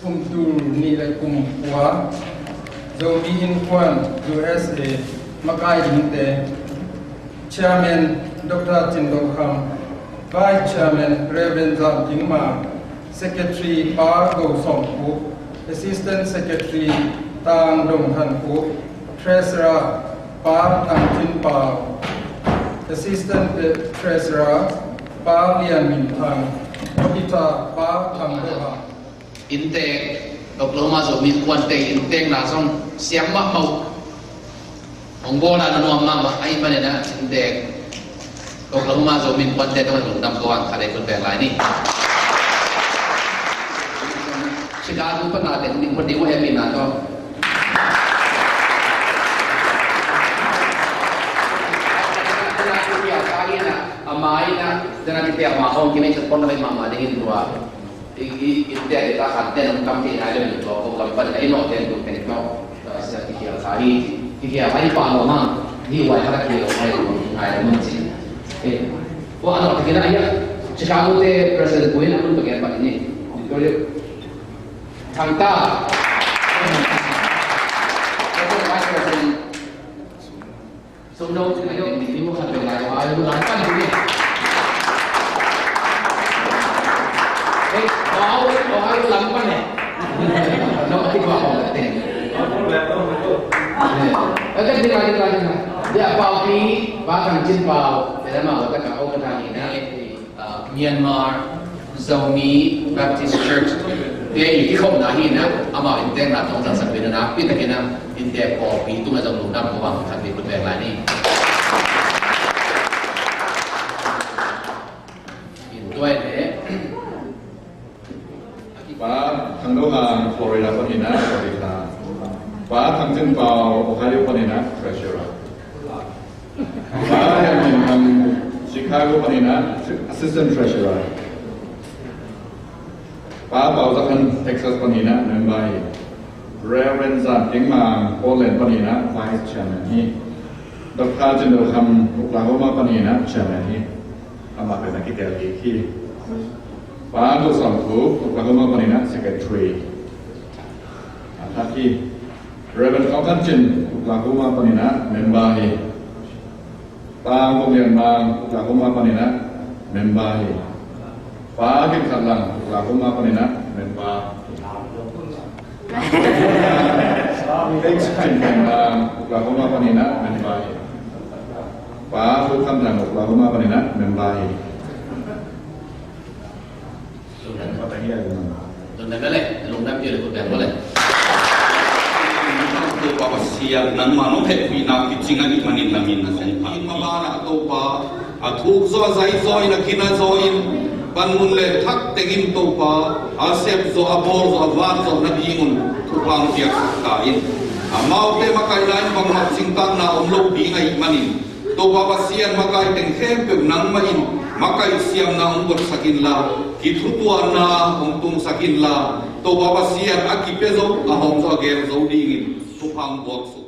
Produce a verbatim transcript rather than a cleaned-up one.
Kum tul nih le kum kua, Zomi Innkuan U S A makai dingte, Chairman Doctor Cin Do Kham, Vice Chairman Reverend Zam Ding Mang, Secretary Pa Go Sawm Khup, Assistant Secretary Tang Dong Than Khup, Treasurer Pa Thang Cin Pau, Assistant Treasurer Pa Lian Min Thang, Auditor Pa Thang Do Ha. Inntek, Oklahoma Zomi Innkuante inntekna zong siam mahmah uh. Hong bawl a na nuam mahmah ahih manin ah, inntek, Oklahoma Zomi Innkuante tungah lungdam ko hang khat ei khut beng lai ni. Chicago pan a teng ding pan ding uh hehpihna tawh. A mai na, dena kipia ma hong kimei sa pon na mai mahmah ding in tua. I, i, inntek i ta khat ten hong kam thei nai lo in tua ko lam pan a i nawh ten tua pen tawh. Sia kikhial kha hi, kikhial kha hi pa lo ma. Hi uai khat a kikhial kha hi tua hi nai lo mun ci. Eh, tua a nawh takin a hi a. Chicago te President Puin a mun takin a pan ni. Thang ta. Vice President Sum dong ci na dong, ni mu khat dong lai, Ohio lam pan ding. Eh, Ohio, Ohio lam pan eh. No, ti ba ko te. Eh, eh, ding lai, ding lai, ding lai. Ya, Pau Pi, Pa Thang Cin Pau, te la ma wa ta ka o ka ta ni na. Uh, Myanmar Zomi Baptist Church te i kikhopna hi na, amau inntekna tawh zangsak ding na, pi takin a inntek pawlpi tungah zong lungdam ko hang khat vei khut beng lai ni. In tuai le. Pa Thang Do Hang Florida panin a, Florida. Pa Thang Cin Pau Ohio panin a, Treasurer. Pa Lian Min Thang Chicago panin a, Assistant Treasurer. Pa Pau Za Khan Texas panin a, member hi. Reverend Za Keng Mang Portland panin a, Vice Chairman hi. Doctor Cin Do Kham Oklahoma panin a, Chairman hi. Amah pen a kitel kik hi. Pa Go Sawm Khup Oklahoma panin a, Secretary. A thak hi. Reverend Thang Kan Cin, Oklahoma panin a, member hi. Pa Kong Lian Mang, Oklahoma panin a, member hi. Pa Gin Khat Lang, Oklahoma panin a, member hi. Cin Khan Lang, Oklahoma panin a, member hi. Pa Fu Kham Thang, Oklahoma panin a, member hi. Lungdam. Lungdam le, lungdam pia le, khut beng le. Topa Pasian, nangmah nong hehpihna kicing ahih manin na min na hong phat. Mabana Topa, a thuk zaw, a zai zaw in, a kina zaw in, panmun le thak tengin Topa, a sep zaw, a bawl zaw, a van zaw nadingun thupha hong piaksak ta in. Amaute makaihna in bangmah cingtakna om lo ding ahih manin, Topa Pasian, makai teng khempeuh nangmah in makaih siamna hong buatsak inla, kithutuanna hong tungsak inla, Topa Pasian, a kipia zo, a hawm zo, a gel zo dingin thupha hong buak suk.